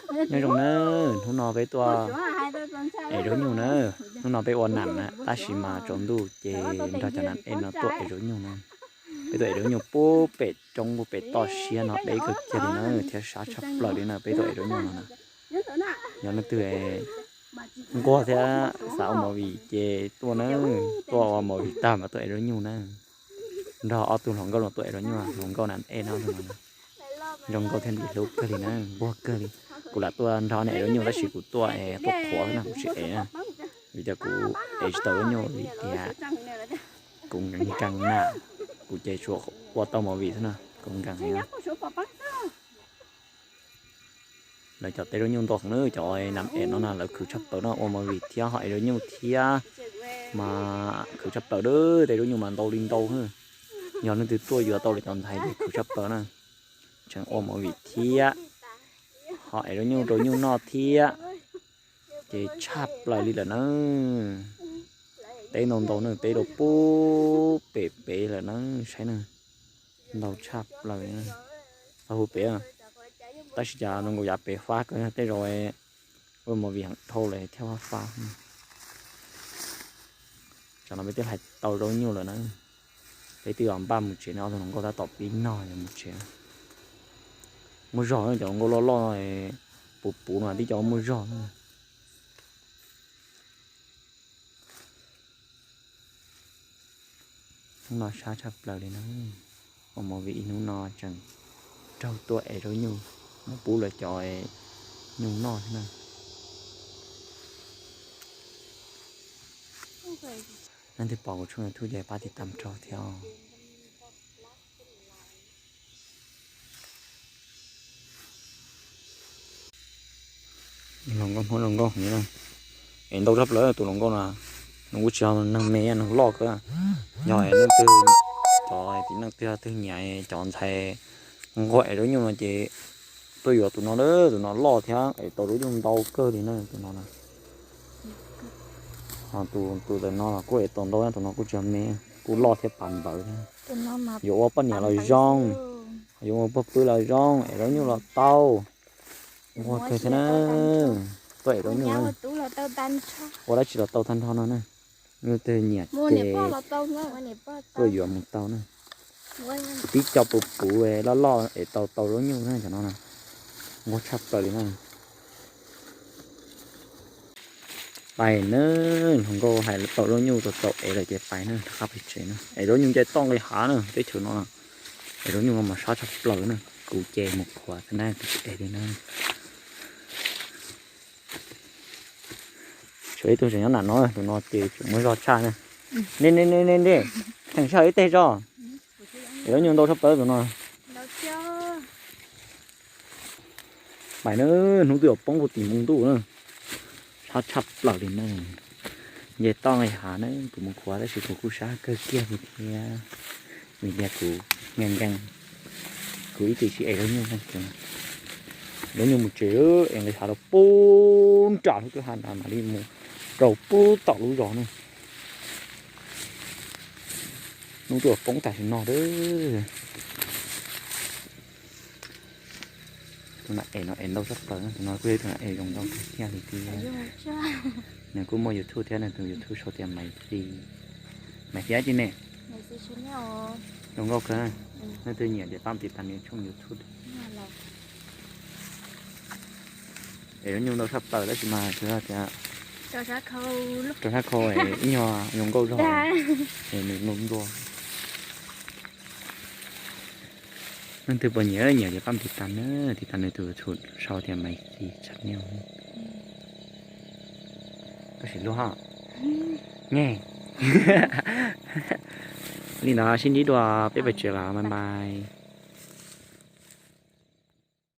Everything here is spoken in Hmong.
Nyob zoo na, hnub no peb tuaj ev zaub nyuj na. Hnub no peb ua nam na, tab sis mas tsaus ntuj ces nrog cov nam ej no tuaj ev zaub nyuj na. Peb tuaj ev zaub nyuj puag pem roob puag pem toj siab no deb kawg kiag li na, thiab sab tshaj plaws li na, peb tuaj ev zaub nyuj no na. Yog leej twg nquag thiab xav ua movie ces tuaj na, tuaj ua movie tag mas tuaj ev zaub nyuj na. Nrog ob tug hluas nkauj no tuaj ev zaub nyuj, hluas nkauj nam ej no, zoo nkauj thiab ntim hlub kawg li na, nquag kawg li. Kuv lam tuaj nrog nej ev zaub nyuj tab sis kuv tuaj, tuaj qhuav na, kuv tsis ev na. Vim tias kuv ev tsis tau zaub nyuj vim tias kuv nkees na, kuv ces tsuas ua tau movie xwb na, kuv nkees heev. Lawv cov teb zaub nyuj ntau heev na, cov nam ej no na lawv khwv tshaj plaws no, ua movie thiab ho ev zaub nyuj thiab mas khwv tshaj plaws, teb zaub nyuj mas ntau li ntau. Yog leej twg tuaj yuav tau lawv cov ntxhais ces khwv tshaj plaws na, tseem ua movie thiab ho ev zaub nyuj rau nyuj noj thiab, ces tshaj plaws li lawm na. Teb ntau ntau na, teb rau puag pem pem lawm na, saib na, ntau tshaj plaws li na. Tau hu pem, tab sis cas zoo nkaus yav pem fab kawg, tej zaum ua movie heev dhau lawm thiaj fab fab. Tsam no peb twb hlais tau zaub nyuj lawm na, peb twb npaj mus tsev no, ob tug hluas nkauj tab tom pib nog yuav mus tsev. Muaj zog, cov hluas nkauj loj loj puv puv no tib co muaj zog. Hnub no sab tshaj plaws li na. Ua movie ib hnub no tseem raug tuaj ev zaub nyuj mus pub lawv cov nyuj noj thiab na. Leej twg pom kuv tshooj YouTube ces pab tiv tam rau thiab. Hluas nkauj Hmoob zoo nkauj heev na, es ntau tshaj plaws tus hluas nkauj no, nws kuj tsis yog neeg me, neeg loj kawg. Yog leej twg, cov txiv neej twg twg nyiam cov ntxhais nquag ev zaub nyuj no ces tuaj yuav tus no, tus no loj thiab ev tau zaub nyuj ntau kawg li na tus no na. Tus ntawm no los kuj ev tau ntau, tus no kuj tsis yog me, kuj loj thiab pam npawv thiab. Yuav ua poj niam los zoo, yuav ua pog pw los zoo, ev zaub nyuj los tau. Nquag kawg thiab na, tuaj ev zaub nyuj na. Ua dab tsi los tau tag nrho no na. Leej twg nyiam ces tuaj yuav mus tau na. Tib co puv puv loj loj es tau tau zaub nyuj na cov no na. Nquag tshaj plaws li na. Pais na, hluas nkauj hais tau zaub nyuj tau tau ev lawm ces pais na, rov qab pais tsev na. Ev zaub nyuj nce toj nqis hav na, teb chaws no na. Ev zaub nyuj no mas sab tshaj plaws na, kuv ces mus qhuav xwb na, kuv tsis ev li na. Tshuav ib tug tseem nyob nram no, tus no ces tseem muaj zog tshaj na. Nej, nej, nej, nej, nej, theem sij hawm ib teg tso. Ev zaub nyuj ntau tshaj plaws tus no. Pais na, hnub twb yuav poob puag tim npoo ntuj na. Sab tshaj plaws li na. Nce toj nqis hav na, kuv mus qhuav tab sis kuv kuj sab kawg kiag li thiab. Vim tias kuv nkees nkees, kuv ib txwm sib ev zaub nyuj, zaub nyuj mus tsev, ev nqis hav rau puag nram lub kwj ha na mam li mus rau puag tom lub zos na. Hnub twb yuav poob tam sim no a. Tus nam ev no ev ntau tshaj plaws, tus no kuj yog tus nam ev zoo ntau kawg thiab li tiag. Nws kuj muaj YouTube thiab, nws tus YouTube sau tias Maiv Xis. Maiv Xis dab tsi ne? Zoo nkauj kawg. Leej twg nyiam ces pab tiv tam nws tshooj YouTube. Es zaub nyuj ntau tshaj plaws tab sis mas tias rau sab khau ib nyuag zoo nkauj zog es nws nplua nplua. Leej twg puas nyiam nyiam ces pab tiv tam na, tiv tam nws tus YouTube sau tias Maiv Xis channel. Koj sim lub hab. Nyej. Li ntawd sib ntsib dua, peb pais tsev lawm, bye bye.